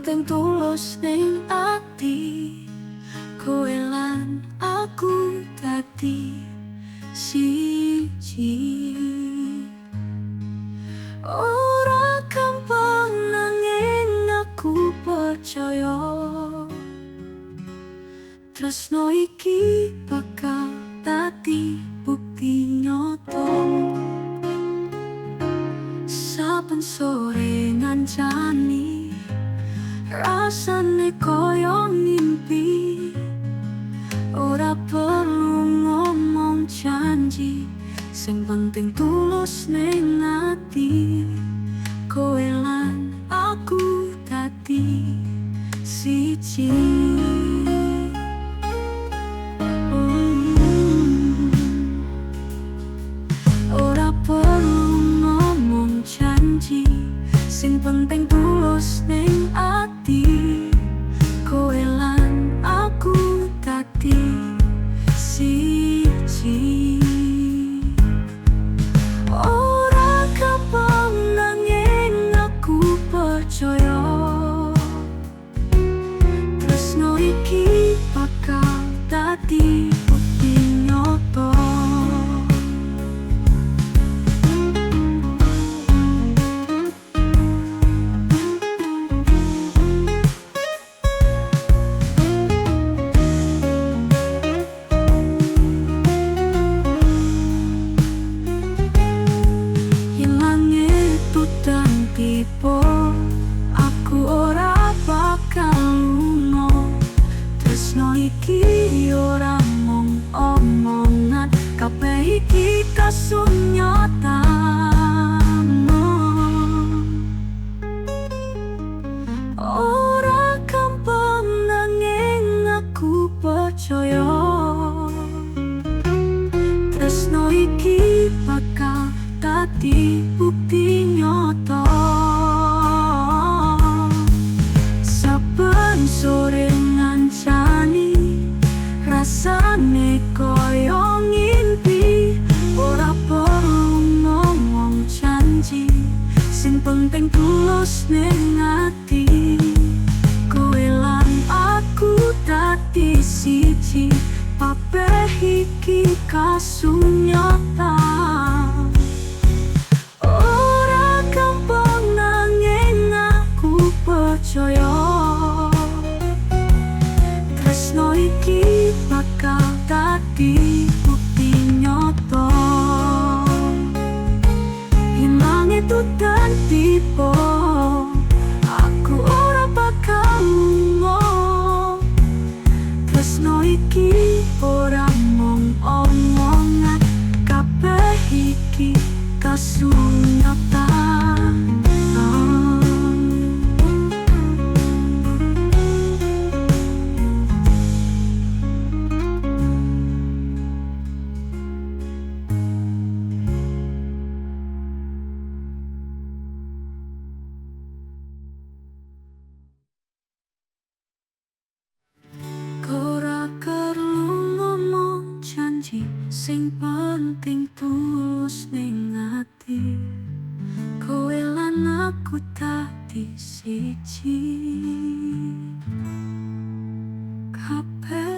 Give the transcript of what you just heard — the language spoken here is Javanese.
penting tulus ning ati. Kowe lan aku dadi siji. Ora gampang nanging aku percaya, tresno iki bakal dadi bukti nyata. Saben sore ngancani, rasane koyo ngimpi. Ora perlu ngomong janji, sing penting tulus ning ati. Kowe lan aku dadi siji. Ora perlu ngomong janji, sing penting tulus ning ati. Kowe lan aku dadi siji. Ora gampang nanging aku percaya, tresno iki bakal dadi bukti nyata. Yen langit udan tiba, aku ora bakal lunga. Tresno iki ora mung omongan, kabeh iki kasunyatan. Ora gampang nanging aku percaya, tresno iki bakal dadi bukti nyata. Saben sore ngancani, rasane koyo ngimpi. Ora perlu ngomong janji, sing penting tulus ning ati. Kowe lan aku dadi siji, kabeh iki kasunyatan. Ora gampang nanging aku percaya, tresno iki bakal dadi bukti nyata. Yen langit udan tiba, aku ora bakal lunga. Tresno iki ora mung omongan, kabeh iki kasunyatan. Ora perlu ngomong janji, sing